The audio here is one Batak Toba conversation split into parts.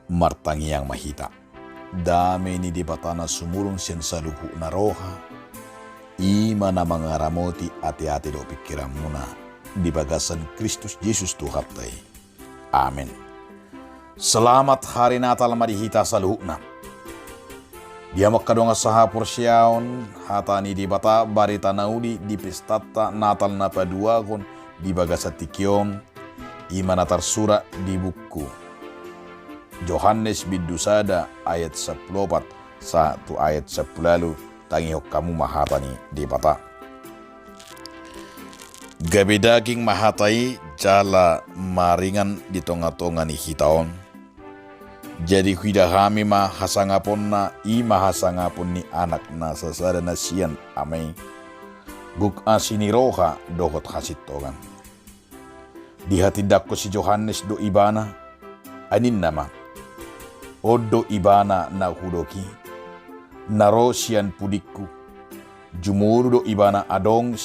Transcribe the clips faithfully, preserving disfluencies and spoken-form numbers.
Martangiang ma hita. Dame ni Debata na sumurung sian saluhutna roha, i ma na mangaramoti ateate dohot pingkiranmuna di bagasan Kristus Jesus Tuhanta i. Amen. Selamat Hari Natal ma di hita saluhutna. Di hamu angka dongan sahaporseaon, hata ni Debata, barita na uli di pestanta Natal na paduahon di bagasan tingki on, i ma na tarsurat di buku Johannes bindu sada ayat sampulu opat sahat tu ayat sampulu ualu. Tangihon hamu ma hata ni Debata. Gabe daging ma hata i jala maringan di tongatonga ni hita on. Jadi huida hami ma hasangaponna, i ma hasangapon ni Anak na sasada na sian Ama i. Gok asi ni roha dohot hasintongan. Dihatindangkon si Johannes do Ibana, ai ninna ma: On do Ibana na hudok i, na ro sian pudingku. Jumolo do Ibana adong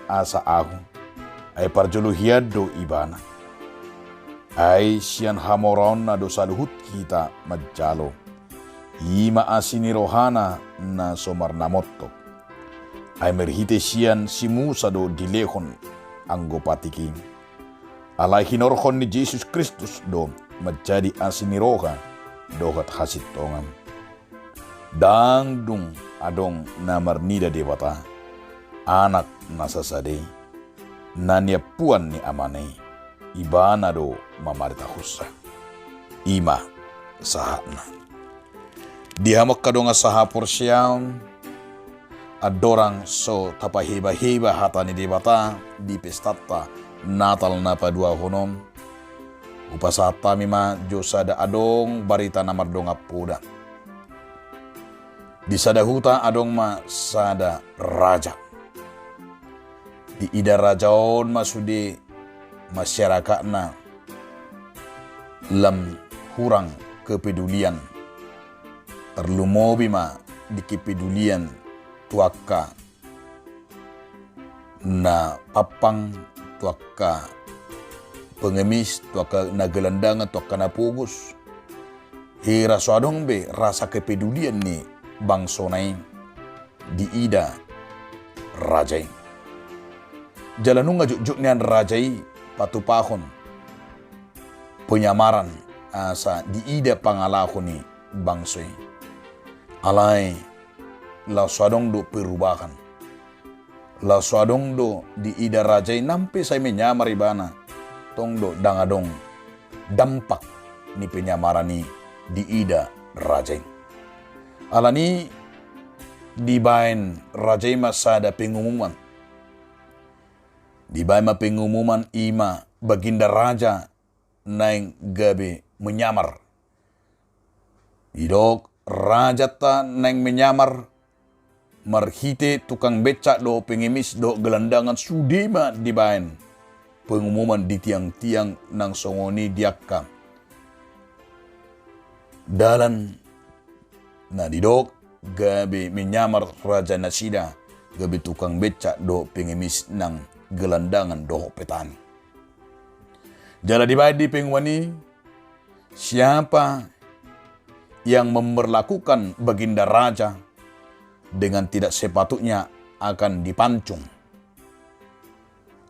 asa ahu, ai parjolo hian do Ibana. Ai sian hamoraonna do saluhut hita manjalo, i ma asi ni rohana na so marnamontok. Ai marhite sian si Musa do dilehon anggo patik i. Alai hinorhon ni Jesus Kristus do manjadi asi ni roha dohot hasintongan. Ndang dung adong na marnida Debata, Anak na sasada i, na niampuan ni Amana i, Ibana do mamaritahonsa. I ma sahatna. Di hamu angka dongan sahaporseaon, andorang so tapahebaheba hata ni Debata di pestanta Natal na paduahon on, hupasahat hami ma jo sada adong barita na mardongan poda. Di sada huta adong ma sada raja. Diida raja on ma sude masyarakatna lam hurang kepedulian. Tarlumobi ma di kepedulian tu angka na pampang, tu angka pengemis, tu angka na gelandangan, tu angka na pogos. Hira so adong be rasa kepedulian ni bangsona i diida raja i. Jala nunga jotjot nian raja i patupahon penyamaran asa diida pangalaho ni bangso i. Alai laos so adong do perubahan. Laos so adong do diida raja i nang pe sai menyamar ibana, tong do ndang adong dampak ni penyamaran i diida raja i. Alani dibaen raja i ma sada pengumuman. Dibaen ma pengumuman, i ma baginda raja naeng gabe menyamar. Didok rajanta naeng menyamar marhite tukang becak dohot pengemis dohot gelandangan, sude ma dibaen pengumuman di tiangtiang nang songon i di angka dalan. Na didok gabe menyamar raja nasida, gabe tukang becak dohot pengemis nang gelandangan dohot petani. Jala dibaen di pengumuman i, siapa yang memberlakukan baginda raja dengan tidak sepatutnya akan dipancung.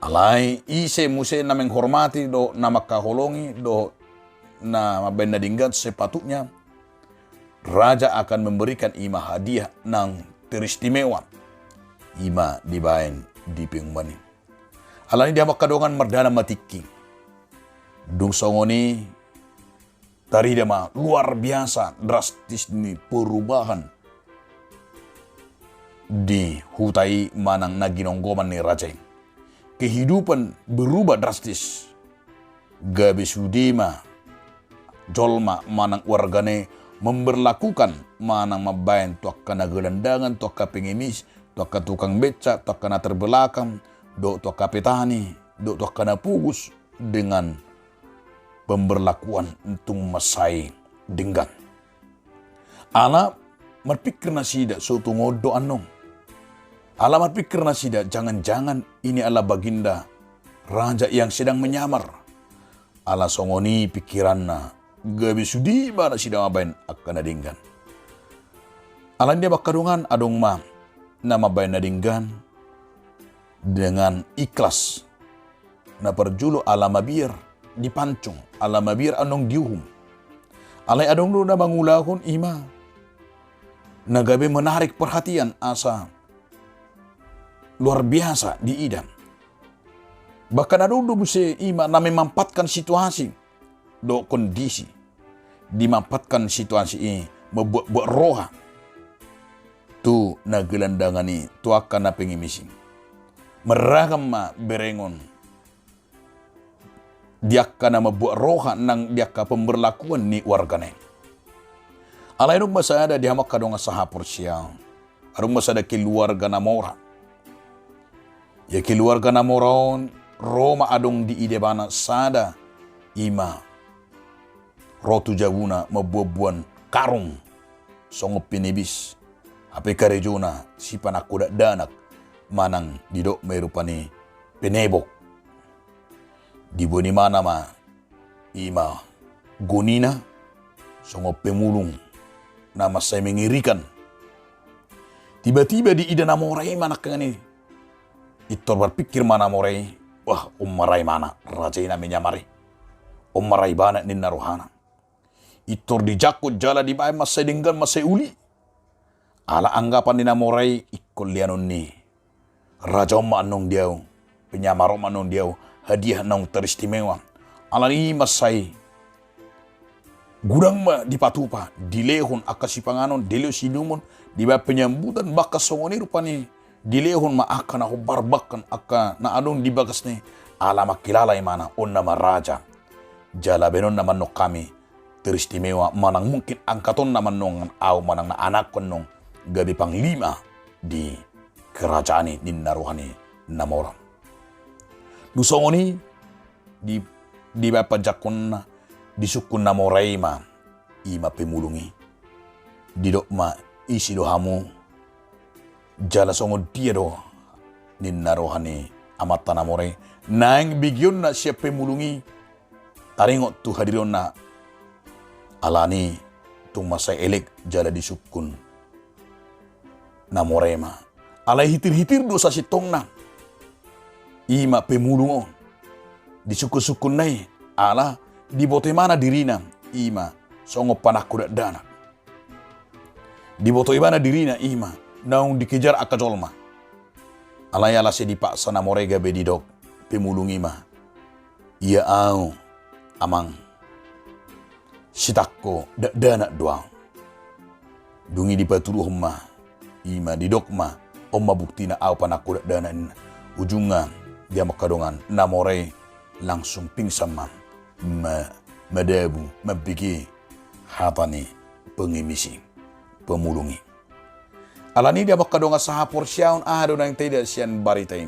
Alai ise muse na menghormati dohot na mangkaholongi dohot na mambaen na denggan, sepatutnya raja akan memberikan i ma hadiah nang teristimewa. I ma dibaen di pengumuman i. Alani di hamu angka dongan, mardalan ma tingki. Dung songon i tarida ma luar biasa drastis ni perubahan di huta i manang na ginonggoman ni raja i. Kehidupan berubah drastis. Gabe sude ma jolma manang wargana i memberlakukan manang mambaen tu angka na gelandangan, tu angka pengemis, tu angka tukang becak, tu angka na terbelakang, dohot tu angka petani, dohot tu angka na pogos dengan pemberlakuan tung mansai denggan. Ala marpingkir nasida, so tung on do annon. Ala marpingkir nasida, jangan-jangan ini adalah baginda raja yang sedang menyamar. Ala songon i pingkiranna, gabe sude ma nasida mambahen angka na denggan. Alani dia angka dongan, adong ma na mambahen na denggan dengan ikhlas. Na parjolo ala mabiar dipancung, ala mabiar annon diuhum. Alai adong do na mangulahon i ma na gabe menarik perhatian asa luar biasa diida. Bahkan adong do muse i ma na memanfaatkan situasi dohot kondisi, dimanfaatkan situasi i mambuat-buat roha tu na gelandangan i, tu angka na pengemis i. Marragam ma berengon di angka na mambuat roha nang di angka pemberlakuan ni wargana i. Alai adong ma sada di hamu angka dongan sahaporseaon, adong ma sada keluarga na mora. Ia keluarga na mora on, ro ma adong diida ibana sada i ma ro tu jabuna mamboan-boan karung songon penebis, hape karejona sipanangko dakdanak manang didok ma i rupani penebok. Diboan ibana ma i ma gonina songon pemulung na mansai mengerikan. Tiba-tiba diida na mora i ma nangkaningan i, intor marpingkir ma na mora i, "Wah, on ma ra ibana raja i na menyamar i. On ma ra ibana," ninna rohana. Intor dijangkon jala dibahen mansai denggan, mansai uli. Ala anggapan ni na mora i, ingkon leanon ni raja on ma annon di ahu, penyamar on ma annon di ahu, hadiah naung teristimewa. Alani i mansai godang ma dipatupa, dilehon angka sipanganon, dilehon siinumon, dibahen penyambutan, bahkan songon i rupani dilehon ma angka na hombar, bahkan angka na adong di bagasna i, ala mangkilala ibana on nama raja. Jala bahenonna ma annon hami teristimewa, manang mungkin angkatonna ma annon ahu manang na anakku annon gabe panglima di kerajaan i, ninna roha ni na mora. Dung songon i di, dibahen panjangkonna, disungkun na mora i ma i ma pemulung i. Didok ma, "Ise do hamu? Jala songon dia do?" ninna roha ni amanta na mora i. Naeng begeonna sian pemulung i taringot tu hadironna. Alani tung mansai elek jala disungkun na mora i ma. Alai hitir-hitir do sasintongna i ma pemulung on. Disungkun-sungkunna i ala diboto ibana dirina i ma songon panangko dakdanak. Diboto ibana dirina i ma naung dikejar angka jolma. Alai ala sai dipaksa na mora i gabe didok pemulung i ma, "Ia ahu, amang, sitangko dakdanak do ahu." Dung i dipatuduhon ma i ma, didok ma, "On ma buktina ahu panangko dakdanak," ninna. Ujungna di hamu angka dongan, na mora i langsung pingsan ma, ma, madabu, mambege hata ni pengemis i, pemulung i. Alani i di hamu angka dongan sahaporseaon, aha do naeng taida sian barita i?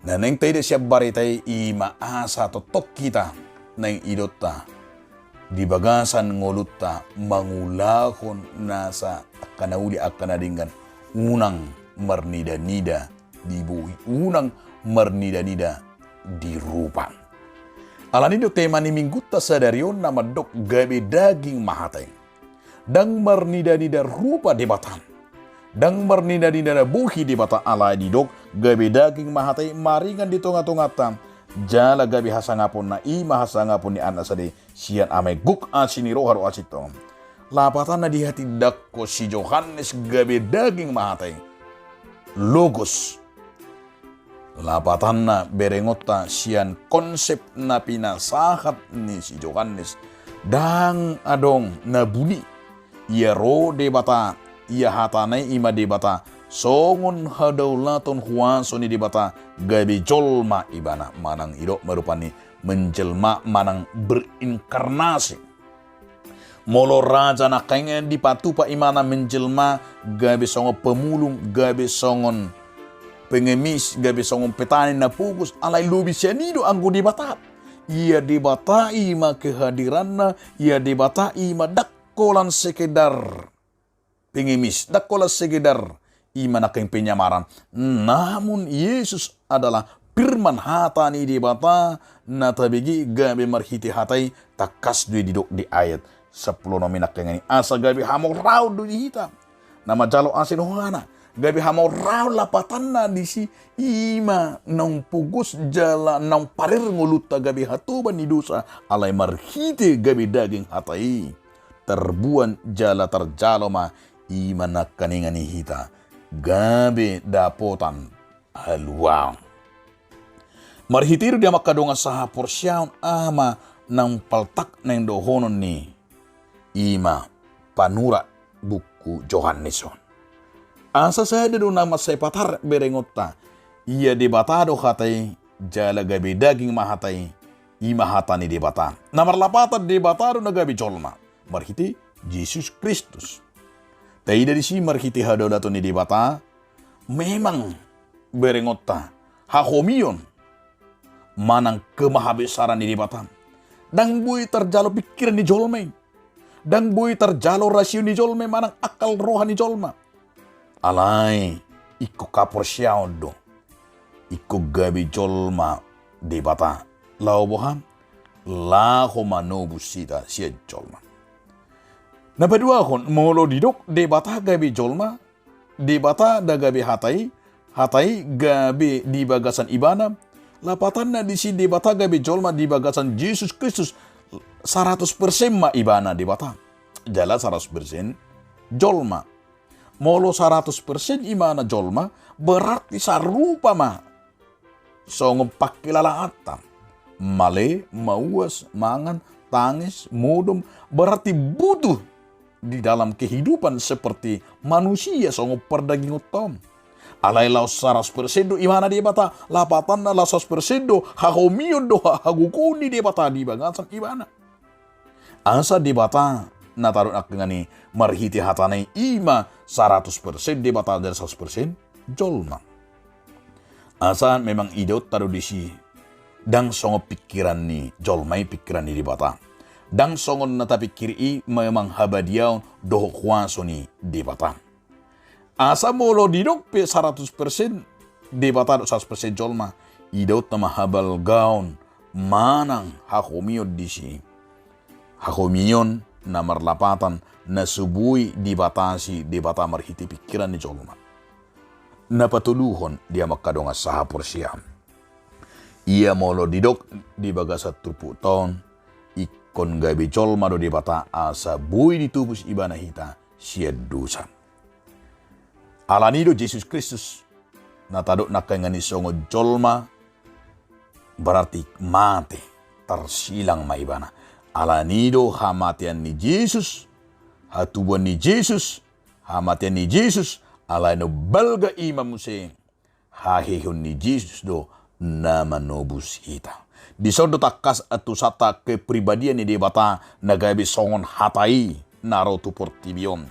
Na naeng taida sian barita i, i ma asa tongtong hita naeng idaonta di bagasan ngolunta mangulahon nasa angka na uli, angka na denggan, unang marnida-nida di bohi, unang marnida-nida di rupa. Alani do tema ni minggunta sadari on na mandok gabe daging ma hata i. Ndang marnida-nida rupa Debata. Ndang marnida-nida na bohi Debata, alai didok gabe daging ma hata i maringan di tonga-tonganta. Jala gabe hasangaponna i ma hasangapon ni Anakna sandiri sian Ama i, gok asi ni roha dohot hasintongan. Lapatanna dihatindangkon si Johannes gabe daging ma hata i. Logos. Lapatanna berengonta sian konsep na pinasahat ni si Johannes. Ndang adong na buni. Ia ro Debata, ia hatana i ma Debata, songon hadaulaton huaso ni Debata gabe jolma ibana, manang didok ma rupani menjelma manang berinkarnasi. Molo raja nangkaningan dipatupa ibana menjelma, gabe songon pemulung, gabe songon pengemis, gabe songon petani na pogos, alai lobi sian i do anggo Debata. Ia Debata i ma kehadiranna, ia Debata i ma ndang holan sekedar pengemis, ndang holan sekedar i ma nangkin penyamaran. Namun Yesus adalah firman, hata ni Debata, na tabege gabe marhite hata i Tangkas do i didok di ayat sampulu onom i nangkaningan i, asa gabe hamoraon do di hita na manjalo asi ni rohana. Gabe hamoraon lapatanna disi, i ma naung pogos jala naung parer ngolunta gabe hatoban ni dosa, alai marhite gabe daging hata i tarbuan jala tarjalo ma i ma nangkaningan i hita gabe dapotan haluaon. Marhite i do di hamu angka dongan sahaporseaon, aha ma naung paltak naeng dohonon ni i ma panurat buku Johannes on. Asa sada do na mansai patar berengonta, ia Debata do hata i, jala gabe daging ma hata i, i ma hata ni Debata. Na marlapatan Debata do na gabe jolma marhite Jesus Kristus. Taida disi marhite hadaulaton ni Debata, memang berengonta hahomion manang kemahabesaran ni Debata ndang boi tarjalo pingkiran ni jolma i. Ndang boi tarjalo rasio ni jolma i manang akal roha ni jolma. Alai ingkon haporseaon do, ingkon gabe jolma Debata. Laho boha? Laho manobus hita sian jolma. Na paduahon, molo didok Debata gabe jolma, Debata do gabe hata i, hata i gabe di bagasan ibana, lapatanna disi Debata gabe jolma di bagasan Jesus Kristus, saratus persen ma ibana Debata, jala saratus persen jolma. Molo saratus persen ibana jolma, berarti sarupa ma songon pangkilalaanta. Male, mauas, mangan, tangis, modom, berarti butuh di dalam kehidupan seperti manusia songon pardagingonta on. Alai laos saratus persen do ibana Debata, lapatanna laos saratus persen do hahomion dohot hagogoon ni Debata di bagasan ibana. Asa Debata na tadok nangkaningan i marhite hatana i, i ma saratus persen Debata dan saratus persen jolma. Asa memang idaonta do disi ndang songon pingkiran ni jolma i pingkiran ni Debata. Ndang songon na tapingkiri i memang habadiaon dohot huaso ni Debata. Asa molo didok pe saratus persen Debata dohot saratus persen jolma, idaonta ma habalgaon manang hahomion disi. Hahomion na marlapatan na so boi dibatasi Debata marhite pingkiran ni jolma. Na patoluhon di hamu angka dongan sahaporseaon. Ia molo didok di bagasan turpukta on, ingkon gabe jolma do Debata asa boi ditobus ibana hita sian dosa. Alani do Jesus Kristus na tadok nangkaningan i songon jolma, berarti mate, tarsilang ma ibana. Alani do hamatean ni Jesus, hatubuan ni Jesus, hamatean ni Jesus, alai na balga i ma muse, haheheon ni Jesus do na manobus hita. Dison do tangkas antusanta kepribadian ni Debata na gabe songon hata i na ro tu portibi on.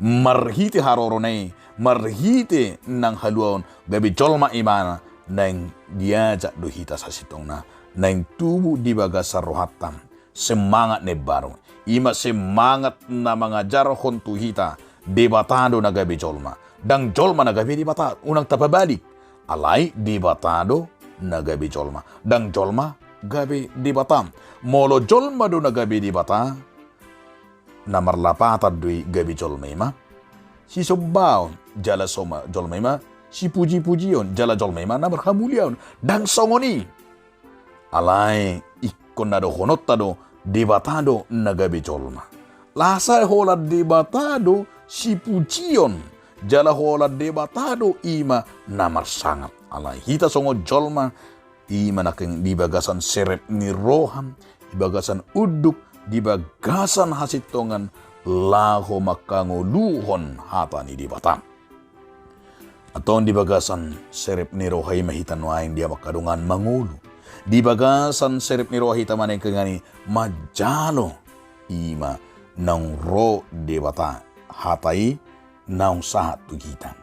Marhite harorona i, marhite nang haluaon gabe jolma ibana, naeng diajak do hita sasintongna, naeng tubu di bagasan rohanta semangat na imbaru. I ma semangat na mangajarhon tu hita, Debata do na gabe jolma. Ndang jolma na gabe Debata, unang tapabalik. Alai Debata do na gabe jolma. Ndang jolma gabe Debata. Molo jolma do na gabe Debata, na marlapatan do i gabe jolma i ma sisombaon, jala soma jolma i ma sipujipujion, jala jolma i ma na marhamuliaon. Ndang songon i. Alai ingkon na dohononta do, Debata do na gabe jolma. Asa holan Debata do sipujion, jala holan Debata do i ma na marsangap. Alai hita songon jolma, i ma nangkin di bagasan serep ni roha, di bagasan unduk, di bagasan hasintongan, laho mangkangoluhon hata ni Debata. Antong di bagasan serep ni roha i ma hita nuaeng di hamu angka dongan mangolu. Di bagasan serep ni roha hita ma nangkin i manjalo i ma naung ro Debata, hata i naung sahat tu hita.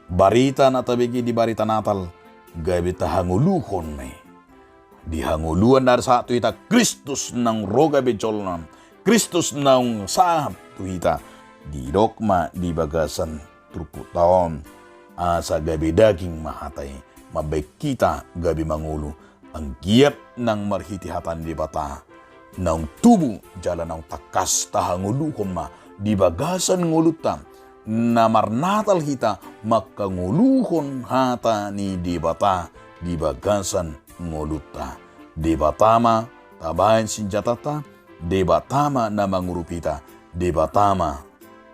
Barita na tabege di barita Natal, gabe tahangoluhon ma i. Di hangoluan na sahat tu hita, Kristus naung ro gabe jolma, Kristus naung sahat tu hita. Didok ma di bagasan turpukta on, asa gabe daging ma hata i, mambahen hita gabe mangolu, anggiat nang marhite hata ni Debata, naung tubu jala naung tangkas tahangoluhon ma di bagasan ngolunta. Na marnatal hita mangkangoluhon hata ni Debata di bagasan ngolunta. Debata ma tabaen sinjatanta, Debata ma na mangurupi hita, Debata ma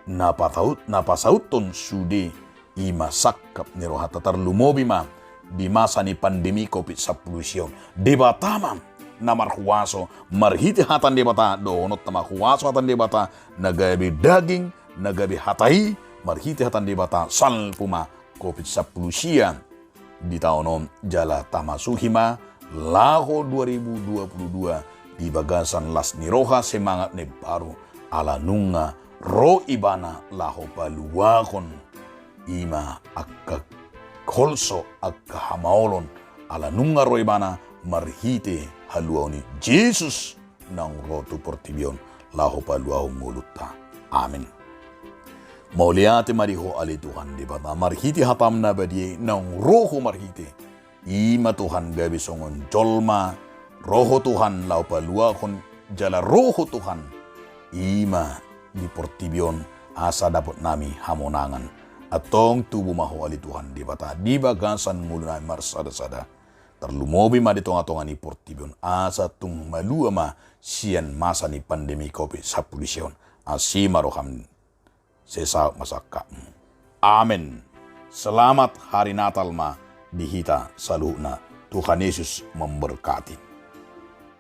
na pataut, na pasauthon sude i ma sangkap ni rohanta, tarlumobi ma di masa ni pandemi covid sampulu sia on. Debata ma na marhuaso, marhite hata ni Debata, dohononta ma huaso hata ni Debata, na gabe daging, na gabe hata i, marhite hata ni Debata, salpu ma covid sampulu sia di taon on, jala tamasuhi ma laho dua ribu dua puluh dua di bagasan las ni roha, semangat na imbaru, ala nunga ro Ibana laho paluahon i ma angka holso, angka hamaolon, ala nunga ro Ibana marhite haluaon ni Jesus naung ro tu portibi on laho paluahon ngolunta. Amen. Mauliate ma di Ho ale Tuhan Debata, marhite hataM na badia i naung ro Ho marhite i ma Tuhan gabe songon jolma, ro Ho Tuhan laho paluahon, jala ro Ho Tuhan i ma di portibi on, asa dapot nami hamonangan. Antong tubu ma Ho ale Tuhan Debata di bagasan ngolunami marsada-sada, tarlumobi ma di tonga-tonga ni portibi on, asa tung malua ma sian masa ni pandemi covid sampulu sia on. Asi ma rohaM, sai saut ma sangkapMu. Amen. Selamat hari Natal ma di hita saluhutna. Tuhan Yesus memberkati.